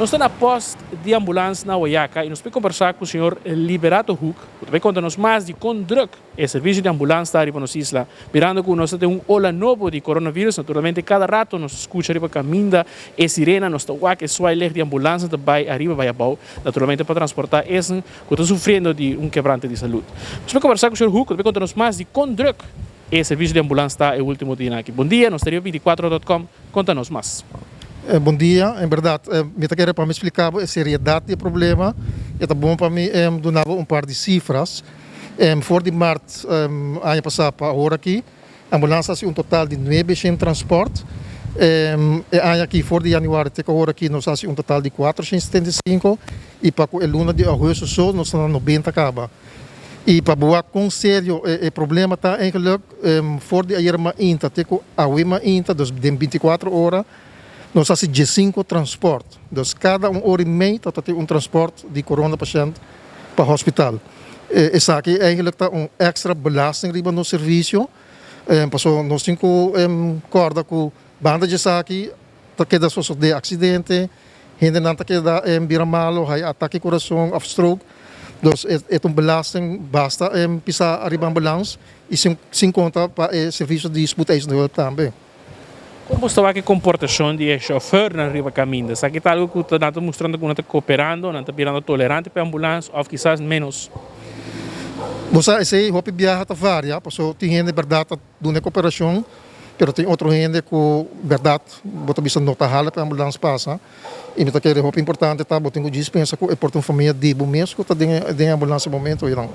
Nos ta na post di ambulans na Wayaca y nos por conversa cu señor Liberato Hoek, cu ta bay conta nos mas di con druk e servicio di ambulans ta riba nos isla. Mirando cu nos ta den un ola nobo di coronavirus, naturalmente cada rato nos ta scucha riba caminda e sirena, nos ta wak e zwaailicht di ambulans ta bay ariba bay abao, naturalmente pa transporta esnan cu ta sufriendo di un kebrante di salud. Nos por conversa cu señor Hoek, cu ta bay conta nos mas di con druk e servicio di ambulans ta e ultimo dianan aki. Bon dia, nos ta riba 24.com, conta nos mas. Bon dia, en berdad mi ta kere pa mi splica bo e seriedad di e problema, e ta bon pa mi duna bo un par di cifras. For di mart aña pasa pa awor aki, ambulans a hasi un total di 900 transport. E aña aki for di januari te ku awor aki nos a hasi un total di 475 i pa ku e luna di augustus so nos ta na 90 kaba. I pa bo wak kon serio e problema ta eigenlijk for di ayer mainta te ku awe mainta, dus den 24 ora, nos a hasi 15 transport. Dus kada un ora i mei ta tin un transport di corona pashent pa hospital. Esaki eigenlijk ta un extra belasting riba nos servicio, pasobra nos tin cu corda cu banda di esaki ta keda sosode accidente, hendenan ta keda bira malo, haya atake corazon of stroke, dus e ta un belasting basta pisa ariba ambulance y sin conta pa e servicio di spoedeisende hulp tambe. Kon bo sta wak e komportashon di e shofèrnan riba kaminda? Esaki ta algu ku ta nan ta mustrando ku nan ta kooperando, nan ta birando tolerante pa e ambulans òf kisas ménos? Bo sa esei hopi biaha ta varia, pasobra tin hende bèrdat ta duna e kooperashon, pero tin otro hende ku bèrdat bo ta bisa no ta hala pa e ambulans pasa. I mi ta kere hopi importante ta bo tin ku djis pensa ku e por ta un famia di bo mes ku ta den e ambulans e momento einan.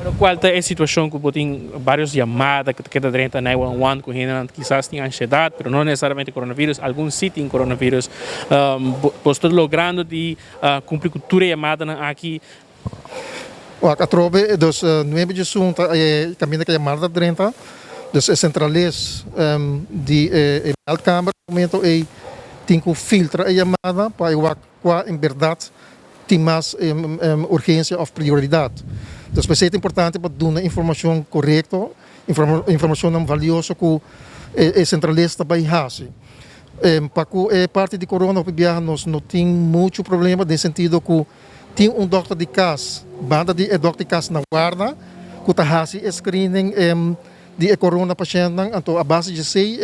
Pero kual ta e situashon ku bo tin varios yamada ku ta keda drenta 911 ku hendenan kisas tin ansiedat pero no nesesariamente coronavirus, algun si tin coronavirus. Bo ta logrando di kumpli ku tur e yamadanan aki? Wak atrobe dus nuebe djesun ta e kaminda ku e yamada ta drenta, dus e sentrales di e meldkamer e momento ei tin ku filtra e yamada pa e wak kua en berdat tin mas urgensia òf prioridat. Dus p'esei ta importante pa duna informashon korekto, informashonnan valioso ku e sentrales ta bai hasi. Pa ku e parti di korona hopi biaha nos no tin muchu problema den sentido ku Tin un dòkter di kas banda di e dòkter di kas na warda ku ta hasi e screening di e corona pashèntnan, anto a base di esei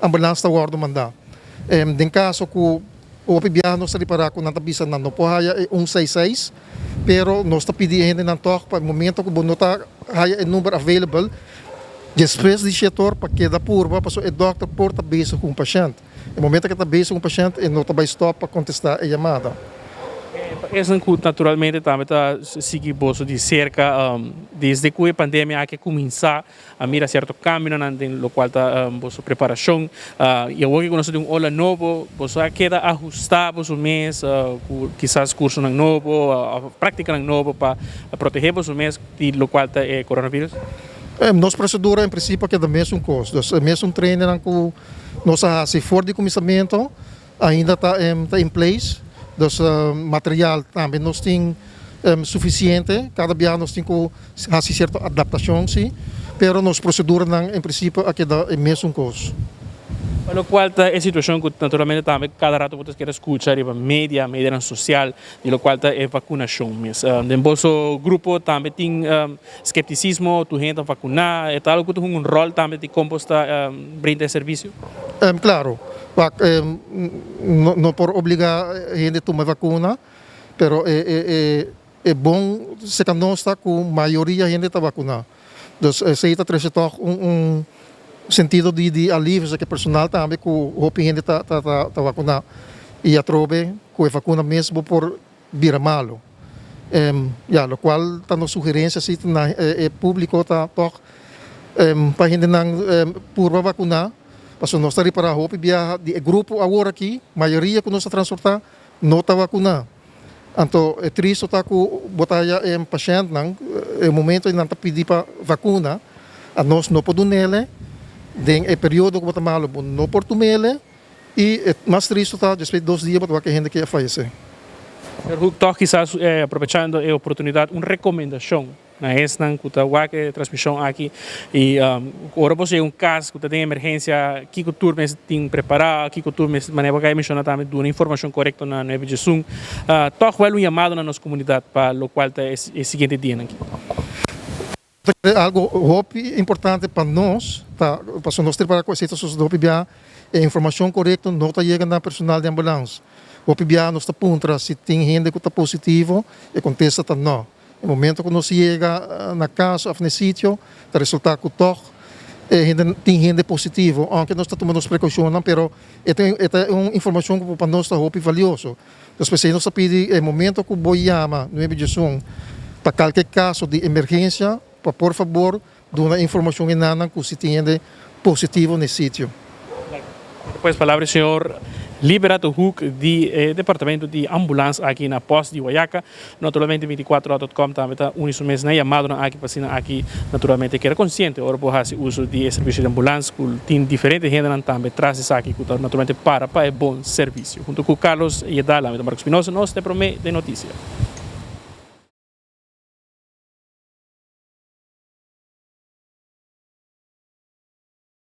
ambulans ta wòrdu mandá. Den kaso ku hopi biaha nos ta ripará ku nan ta bisa nan no por haya e un seis seis, pero nos ta pidi e hendenan tòg pa e momento ku bo no ta haya e number available despues di shete or pa keda purba pasobra e dòkter por ta bezig ku un pashènt. E momento ku e ta bezig un pashènt e no ta bai stòp pa kontestá e yamada. Pa esnan ku naturalmente tambe ta sigui boso di serka, desde ku e pandemia aki a kuminsá a mira sierto kambionan den lokual ta boso preparashon. I awor ku nos ta den un ola nobo, boso a keda ahustá boso mes ku kisas kursonan nobo òf práktikanan nobo pa protegé boso mes di lokual ta e coronavirus? Nos prosedura en prinsipio a keda mesun kos. Dus e mesun trainernan ku Nos a hasi for di kuminsamentu ainda ta ta in place, dus material tambe nos tin sufisiente, kada biaha nos tin ku hasi sierto adaptashon si, pero nos proseduranan en prinsipio a keda e mesun kos. Pa lokual ta e situashon ku naturalmente tambe kada rato bo ta kere skucha riba media, medianan sosial, di lokual ta e vakunashon mes. Den boso grupo tambe tin Skeptisismo, tur hende ta vakuná, e ta algu ku ta hunga un ròl tambe di kon bo sta brinda e servisio? Klaro. Wak, no por obligá hende tuma e vakuna, pero e bon serka nos ta ku mayoria hende ta vakuná. Dus esei ta trese tòg un sentido di alivio serka e personal tambe ku hopi hende ta vakuná. I atrobe ku e vakuna mes bo por bira malo. Ya, locual ta nos sugerencia si na e publico ta toch pa hendenan purba vacuna, pasobra nos ta ripara hopi biaha di e grupo awor aki, mayoria cu nos ta transporta no ta vacuna. Anto e tristo ta cu bo ta haya e pashentnan e momento nan ta pidi pa vacuna, anos no por dunele, den e periodo cu bo ta malo bo no por tumele. I e mas tristu ta despues di 2 dia bo ta wak e hende ke a fayesé. Señor Hoek, tòg kisas aprovechando e oportunidat un rekomendashon. Na esnan ku ta wak e transmishon aki i ora bo yega un kas ku ta den emergensia, kiko tur mester tin prepará, kiko tur mester, manera bo a menshoná tambe, duna informashon korekto na 911. Tòg wèl un yamado na nos komunidat pa lokual ta e siguiente dianan aki. Algo hopi importante pa nos ta pasobra nos ta ripará ku esei ta sosodé hopi bia e informashon korekto no ta yega na personal di ambulans. Hopi bia nos ta puntra si tin hende ku ta positivo, e kontesta ta no. E momento ku nos yega na kas òf na e sitio ta resultá ku tòg e hende tin hende positivo, ounke nos ta tuma nos prekoushonnan pero e ta e ta un informashon ku pa nos ta hopi valioso. Nos p'esei nos ta pidi e momento ku bo yama 911 pa kalke kaso di emergensia pa por fabor duna e informashon enanan ku si tin hende positivo na e sitio. Pues palabra di señor Liberato Hoek di e departamento di ambulans aki na post di Wayaca. Naturalmente 24ora.com tambe ta uni su mes na e yamadonan aki pa asina aki naturalmente keda konsiente ora bo hasi uso di e servisio di ambulans ku tin diferente hendenan tambe tras di esaki ku ta naturalmente para pa e bon servisio. Hunto ku Carlos Yedala, mi ta Marco Espinosa, nos ta e prome den notisia.